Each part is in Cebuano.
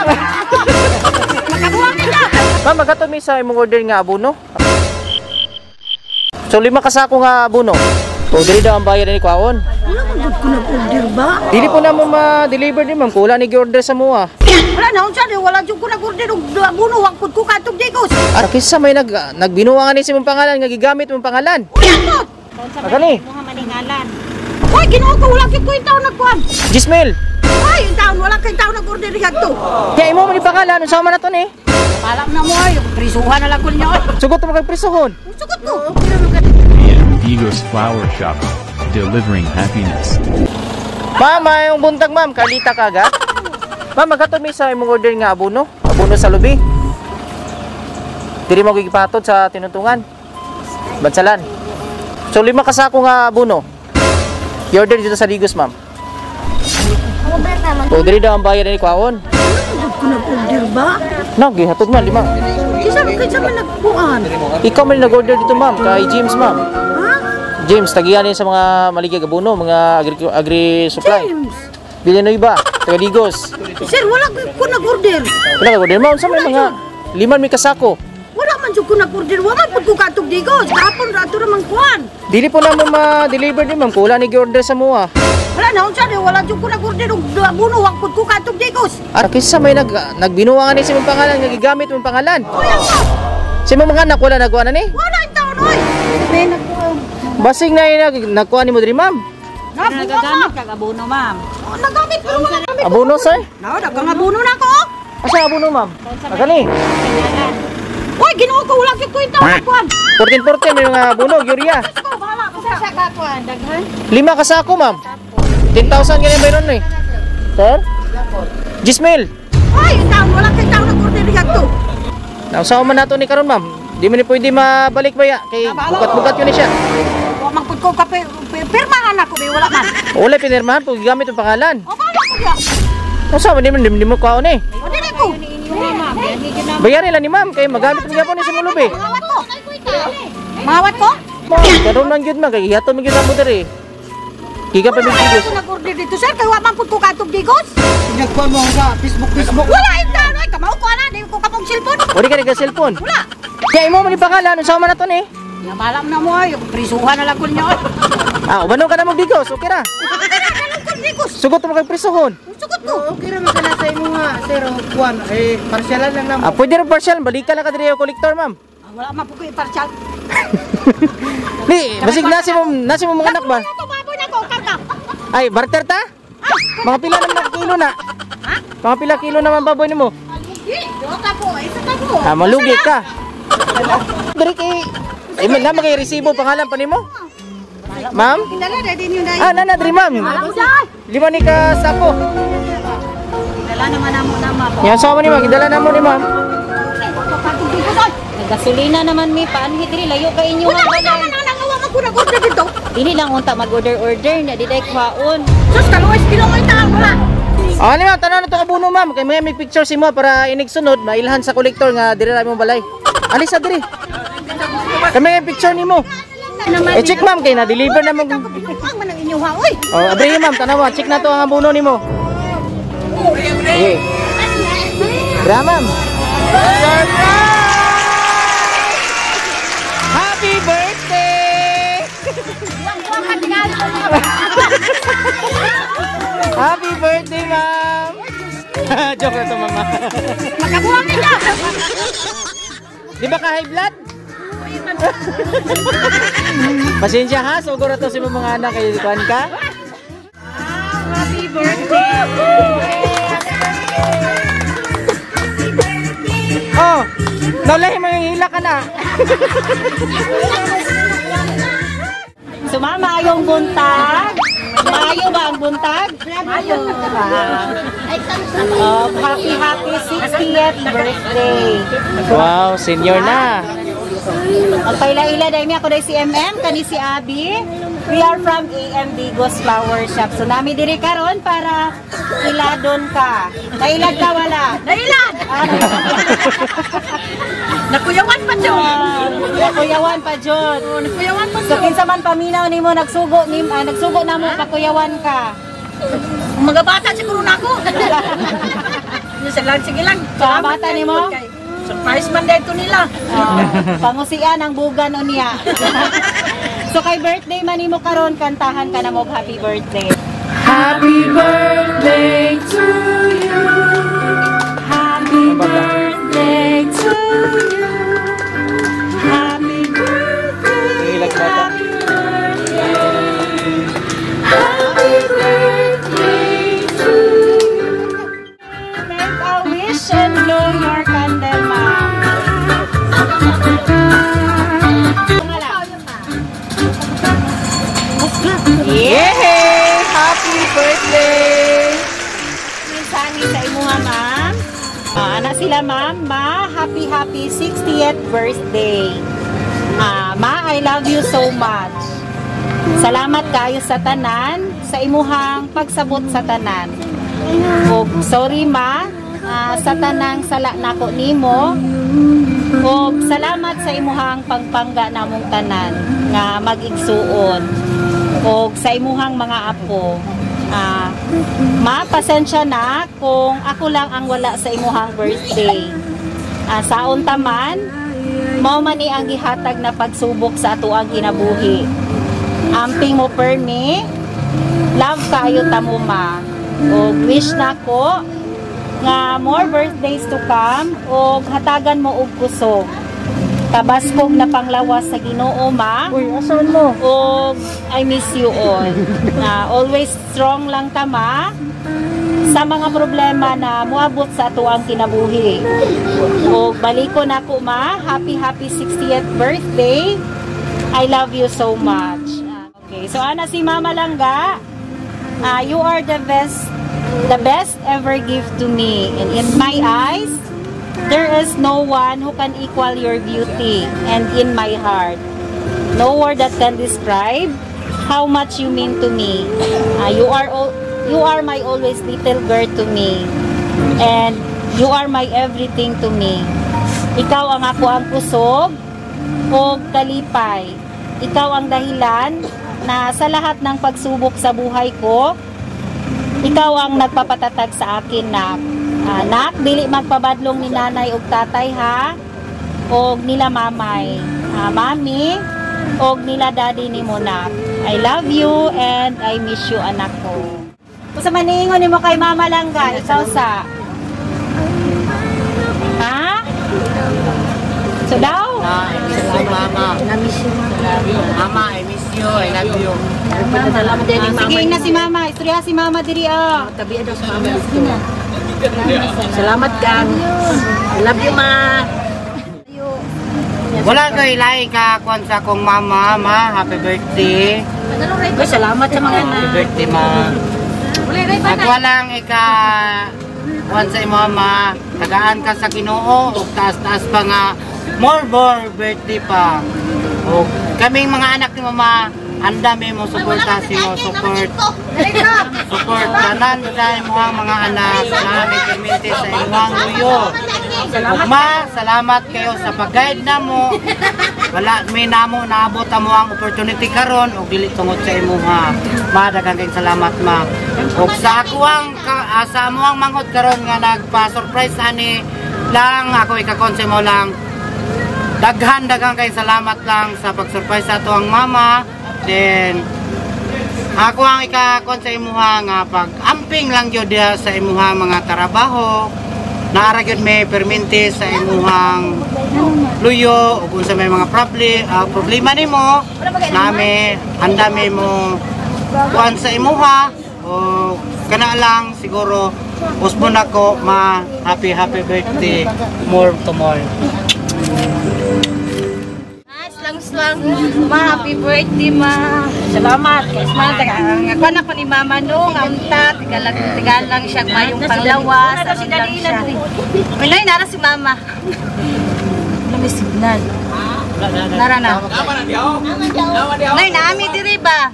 Makabuang nila. Ma'am, maghatod mi sa imong order nga abono. So lima ka sako nga abono. O dili daw ang bayad ni kwaon. Wala man gud ko nag-order ba? Dili po na mo ma-deliver din, ma'am. Kula ni order sa mua. Wala na unsa di wala jud ko nag-order og abono, wang pud ko katog Digos. Ah, kinsa may nagbinuangan ni sa imong pangalan nga gigamit mong pangalan? Wala. Agani. Mga maningalan. Hoy, Ginoo ko, wala kay ko taon nagkuan. Gismel. Ay, yung taon wala kay taon nag-order dito. Kaya imo man ni pangalan unsa man na to ni? Alam na mo ay, prisuhan na lang ko ninyo. Sugot mo kay prisuhon. Sugot ko. AM Digos Flower Shop, delivering happiness. Ma'am, mayong buntag, ma'am. Carlita kaga. Ma'am, maghatod mi sa imong order nga abono. Abono sa lubi. Diri mo gipatod sa tinuntungan. Bansalan. So lima ka sako nga abono. I-order dito sa Digos, ma'am. O diri daw ang bayad ni kwaon. Wala ko nag-order ba? No, gihatod man lima. Kinsa kinsa man nagkuan? Ikaw man nag-order dito, ma'am, kay James, ma'am. Ha? James, tagiyan ni sa mga maligya abono, mga agri, agri supply. James. Villanueva, taga Digos. Sir, wala ko nag-order. Wala ka order, ma'am, sa may mga liman may kasako. Wala man jud ko nag-order. Wa man pud ko katog Digos. Kahapon ra ato ra man kuan. Dili po na mo ma-deliver din, ma'am. Kula ni order sa mua. Wala na unsa di wala jud ko nag-order og abono, wang pud ko katog Digos. Ah, kinsa may nagbinuangan ni sa imong pangalan nga gigamit mong pangalan. Wala ko. Sa imong mga anak wala nagkuha na ni. Wala yung taon oy. May nagkuan. Basing na yun nagkuha ni mo diri, ma'am. Nabuwa ka. Nagagamit kag abono, ma'am. Oh, nagamit ko wala gamit. Abono, sir? Na, daghang abono na ako. Oh. Asa abono, ma'am? Agani. Hoy, Ginoo ko, wala gyud ko yung taon nagkuan. 14-14 may mga abono, urea. Ko bahala ko Sa sa. ka kuan daghan. Lima ka sako, ma'am. 10,000 ganyan mayroon eh. Sir? Gismel. Ay, yung taon wala kay taon nag-order dito. Nausawa man nato ni karon, ma'am. Di man ni pwede mabalik ba ya? Kay bukat-bukat yun ni siya. Wa man pud ko kape pirmahan ako be wala man. Wala pinirmahan pag gigamit ang pangalan. O bahala ko diya. Unsa man di mo kwaon eh. O dili ko. Inyo, ma'am. Biyahe gyud na. Bayarin lang ni ma'am kay magamit mo gyapon ni sa mulubi. Mangawat ko. Mangawat ko? Ma'am, karon man gyud, ma'am, kay gihatod man gyud namo diri. Giga pa Wala mig ko nag-order dito, sir, kay wa man pud ko katog Digos. Nagkuhan mo sa Facebook, Facebook. Wala yung taon oy, kamao ko ana, di ko kapong cellphone. Wala ka nag cellphone. Wala. Kaya imo man ni pangalan unsa man na to ni? Namalam na mo ay, prisuhan na lang ko ninyo. Ah, ubanon ka na mo Digos, okay ra. Wala ko Digos. Sugot mo kay prisuhon. Sugot ko. Okay ra man kana sa imo nga, sir, o kuan eh parsyalan lang namo. Ah, pwede rin partial, balikan lang ka diri yung collector, ma'am. Ah, wala man pud ko iparsyal. Di, basig nasi mo mga anak ba? Ito baboy na ko, karga. Ay, barter ta? Mga pila naman na kilo na. Mga pila kilo naman baboy nimo. Di, do ka po, isa ka po. Ah, malugi ka. Diri kay ay man na kay resibo pangalan pa nimo? Ma'am? Dala na din yun. Ah, nana diri, ma'am. Lima ni ka sako. Dala naman namo na, ma'am. Yan sa ni ma'am, gidala na mo ni ma'am. Nagasolina naman mi paanhi diri layo kay inyo Wala nga ko balay. naman na nangawa man ko nag-order dito. Dili lang unta mag-order order nya di day kwaon. Sus, kaluwas Ginoo yung taon wala. Ah, ni ma'am, tanaw na to kabuno, ma'am. Kay may picture si mo para inig sunod mailhan sa kolektor nga diri ra imong balay. Alis sa diri. Kay may picture nimo. Eh check, ma'am, kay na deliver na mo. Binuang man ang inyo ha, oy. Oh, abrihin, ma'am, tanawa, check na to ang abono nimo. Okay. Bra, ma'am. Surprise! Happy birthday! Happy birthday, ma'am! Joke na to, mama. Makabuang nila. Di ba ka high blood? Pasensya ha, sugod na to si mga anak kay kuan ka. Happy birthday. Oh, nalahi mo yung hila ka na. So ma'am, maayong buntag. Maayo ba ang buntag? Maayo. Oh, happy happy 60th birthday. Wow, senior na. Magpaila-ila dahil mi ako dahil si MM, kani si Abby. We are from AM Digos Flower Shop. So nami diri karon para iladon ka. Nailad ka wala? Nailad. Nakuyawan pa jud. Nakuyawan pa jud. Nakuyawan pa So kinsa man paminaw nimo nagsugo nim ah, nagsugo namo pakuyawan ka. Mga bata siguro na ako. Salamat, sige lang. Salamatan nimo. Surprise man dito nila. Oh, pangusian ang bugan unya. So kay birthday man nimo karon, kantahan ka na mo og happy birthday. Happy birthday to you. Happy birthday to you. Happy birthday. Ilag bata. Happy birthday to you. Make a wish and blow your candle, ma'am. Nga. Yay! Happy birthday! Mensahe sa imuha, ma'am. Ah, ana sila, ma'am. Ma, happy, happy 60th birthday. Ah, ma, I love you so much. Salamat kayo sa tanan, sa imuhang pagsabot sa tanan. Og sorry ma, sa tanang sala nako nimo. Og salamat sa imuhang pagpangga namong tanan nga mag-igsuon. Og sa imuhang mga apo. Ma, pasensya na kung ako lang ang wala sa imuhang birthday. Saon taman, mao man ni ang gihatag na pagsubok sa atoang kinabuhi. Amping mo permi, love kayo tamo ma. Og wish nako nga more birthdays to come og hatagan mo og kusog. Kabaskog na panglawas sa Ginoo ma. Uy, asan mo? Og I miss you all. Na always strong lang ta ma sa mga problema na moabot sa atoang kinabuhi. Og baliko nako ma, happy happy 60th birthday. I love you so much. Okay, so ana si Mama Langga. You are the best ever gift to me. And in my eyes, there is no one who can equal your beauty, and in my heart, no word that can describe how much you mean to me. You are my always little girl to me. And you are my everything to me. Ikaw ang ako ang kusog o kalipay. Ikaw ang dahilan na sa lahat ng pagsubok sa buhay ko, ikaw ang nagpapatatag sa akin, nak. Nak, dili magpabadlong ni nanay ug tatay ha, og nila mamay. Mami, og nila daddy ni mo, nak. I love you and I miss you, anak ko. Kung sa maniingon nimo kay Mama Langga, ikaw sa? Ha? So daw? I miss you, Mama. Na-miss you, Mama. Mama, I miss you. I love you. Salamat din Ah, sige na si Mama. Istorya si Mama diri ah. Tabi daw sa Mama. Salamat gang. I love you, Ma. Wala kay lahi ka kwan sa akong mama, ma. Happy birthday. Uy, salamat sa mga Happy anak. Birthday, ma. At walang ika kwan sa imo, ma. Tagaan ka sa Ginoo ug taas-taas pa nga more more birthday pa. Ug kaming mga anak ni mama, andami mo suporta si mo support support tanan sa imong mga anak na may perminti sa imong luyo. Ug ma, salamat kayo sa pag-guide namo. Wala may namo naabot amo ang opportunity karon ug dili tungod sa imuha. Ma, daghang kayong salamat ma. Ug sa ako ang sa amo ang manghod karon nga nagpa-surprise ani lang ako ikakon sa imo lang daghan daghan kay salamat lang sa pag-surprise sa ato ang mama. Then ako ang ikakon sa imuha nga pag amping lang gyud diha sa imuha mga trabaho, naara gyud may perminti sa imuhang luyo ug unsa may mga problema nimo nami andami mo kuan sa imuha o kana lang siguro usbon ako ma. Happy happy birthday more to more. Slang slang. Ma, happy birthday, ma. Salamat. Ma, taga ako na ko ni Mama no, nga unta, tigalang tigalang siya mayong panglawas, ano lang siya. Wala, nara si Mama. Wala may signal. Nara na. Nay, naami diri ba?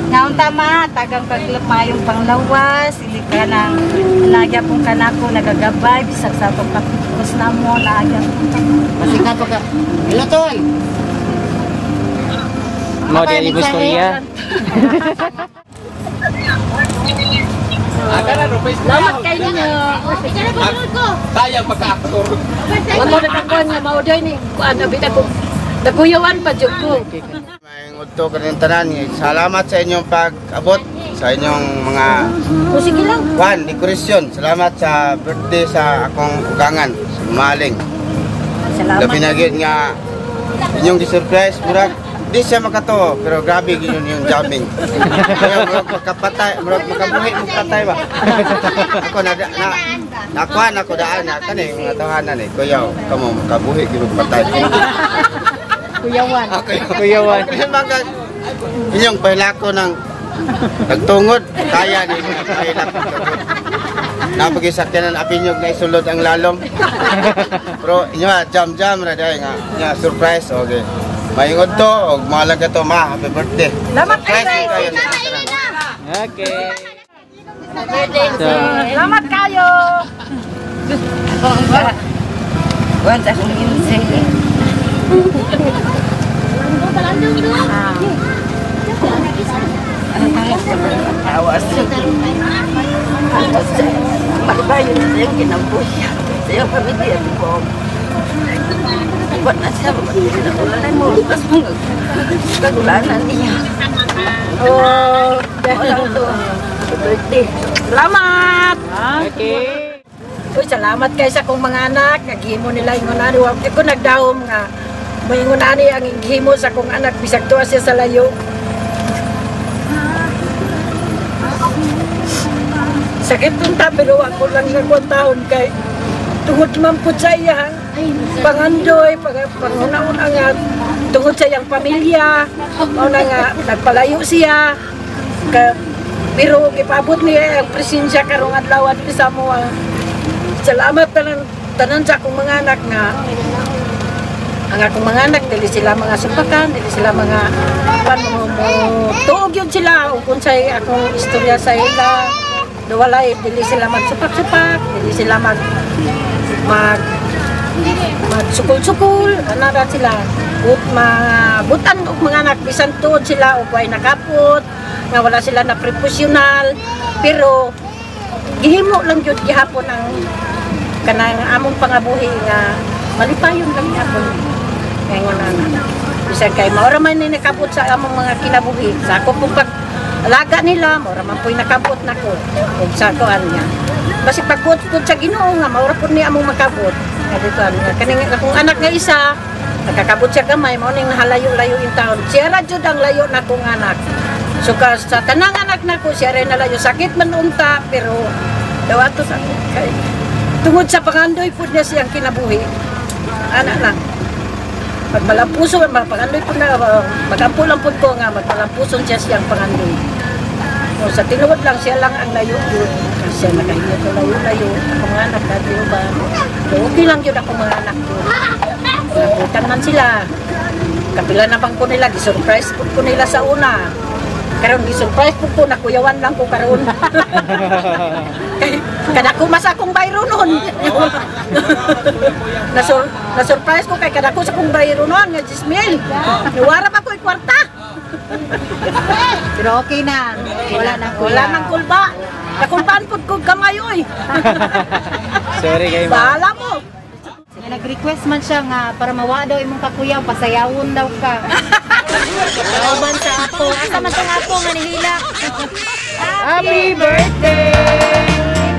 Naunta ma, tagang paglamayong panglawas, ili ka nang nagya pong kanako nagagabay bisag sa atong pakipos na mo, nagya pong kanako. Masika pa ka. Iloton. Mo di ibus Korea. Salamat kay ninyo. Kaya pagka-actor. Wala na kakuan nga mauday ni kuan abi na ko. Nakuyawan pa jud ko. Maayong udto kanin tanan. Salamat sa inyong pag-abot sa inyong mga O sige lang. kwan, dekorasyon. Salamat sa birthday sa akong ugangan, si Maling. Salamat. Labi na gyud nga inyong gi-surprise, murag di siya makatuo, pero grabe gyud yung jamming. Kaya murag makapatay, murag makabuhi mo patay ba. Ako na na nakuha na ko daan na kani mga tahanan eh. Kuyaw, kamo makabuhi gyud mo patay. Kuyawan. Ako yun. Kuyawan. Kaya mga inyong pahilako ng nagtungod, kaya ni inyong pahilak tungod. Napagisakyanan apinyog na isulod ang lalom. Pero inyo ha, jam-jam ra dahil nga. Inyo, surprise, okay. Mayungod to, og mahalaga to, ma, happy birthday. Salamat Surprise kayo. kayo sa tanan. Okay. So, Salamat kayo. Kuan sa akong insay. Awas. Malibayon na siyang kinabuhi. Sa iyang pamilya, di po. Buat na siya, wala mo. Tapos mga kagulanan niya. Oh, wala to. Happy birthday. Salamat! Okay. Uy, salamat kay sa akong mga anak. Naghimo nila ingon ani. Wa ko nagdahom nga moingon ani ang gihimo sa akong anak bisag tuwa siya sa layo. Sakit unta pero ako lang sa taon kay tungod man pud sa iya pangandoy, panguna-una nga tungod sa iyang pamilya, mao na nga nagpalayo siya. Ka, pero gipaabot niya ang presensya karong adlaw diri sa amoa. Salamat tanan tanan sa akong mga anak nga ang akong mga anak dili sila mga supakan, dili sila mga pan mo, tuog yun sila ug unsay akong istorya sa ila. Walay dili sila magsupak-supak, dili sila mag mag magsukol-sukol, ana ra sila. Ut mga butan og mga anak bisan tuod sila og way nakapot, nga wala sila na prepusyonal, pero gihimo lang jud gihapon ang kanang among pangabuhi nga malipayon lang gihapon ngayon ana. Bisan kay maura man ni nakabot sa among mga kinabuhi. Sa ako pong pag-alaga nila, maura man po'y nakabot nako ug sa kuan niya. Basi pagbuot pud sa Ginoo nga maura pud ni among makabot. Nga dito nga kaning akong anak nga isa nakakabot siya gamay, mao ning nahalayo-layo yung taon. Siya ra jud ang layo na akong anak. So ka, sa tanang anak nako siya ra nalayo. Sakit man unta pero dawato sa ako kay tungod sa pangandoy pud niya siyang kinabuhi. Ana lang. Magmalampuso, mapangandoy pud na, magampo lang pud ko nga magmalampuson siya siyang pangandoy. So, sa tinuod lang siya lang ang layo yun. Kasi siya nakahingi ko layo-layo. Akong mga anak na ba? So, okay lang yun akong mga anak ko. Nabutan man sila. Kapila na bang ko nila, gisurprise po ko nila sa una. Karon gisurprise po ko, nakuyawan lang ko karon. Kay kadako mas akong bayro nun. Na-surprise ko kay kadako sa akong bayro nun nga 10,000. Niwara pa ko kwarta. Pero okay na. Wala na kuya. Wala nang kulba. Nakulbaan pud ko gamay oy. Sorry kay ma'am. Bahala mo. Nga nag-request man siya nga para mawa daw imong kakuyaw, pasayawon daw ka. Kauban sa apo. Asa man tong apo nga nihilak? Happy birthday!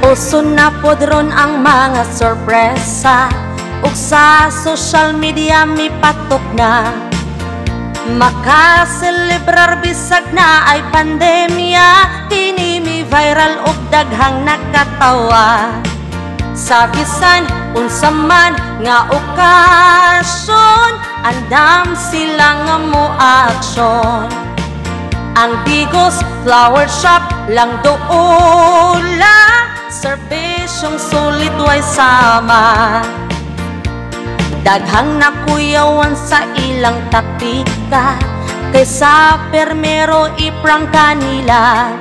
Uso na pod ron ang mga sorpresa, ug sa social media mipatok na. Makaselebrar bisag na ay pandemya, kini mi viral og daghang nakatawa. Sa bisan unsa man nga okasyon, andam sila nga mo aksyon. Ang Digos Flower Shop lang doula, serbisyong sulit way sama. Daghang nakuyawan sa ilang taktika, kaysa permero iprangka nila.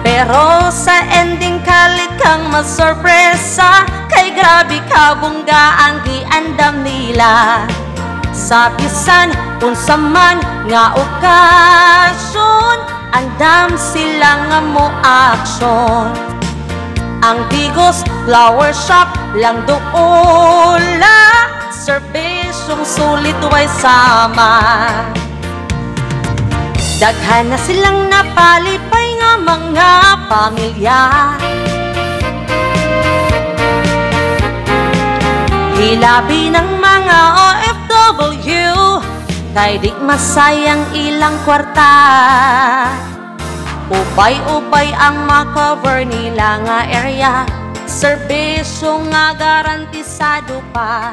Pero sa ending kalit kang masorpresa, kay grabe kabungga ang giandam nila. Sa bisan unsa man nga okasyon, Andam sila nga mo aksyon. Ang Digos Flower Shop lang duola, serbisyong sulit way sama. Daghan na silang napalipay nga mga pamilya. Hilabi ng mga OFW, kay di masayang ilang kwarta. Ubay-ubay ang makover nila nga area, serbisyo nga garantisado pa.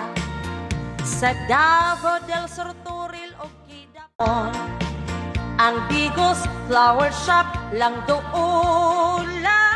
Sa Davao del Sur, Toril o Kidapon, ang Digos Flower Shop lang duula.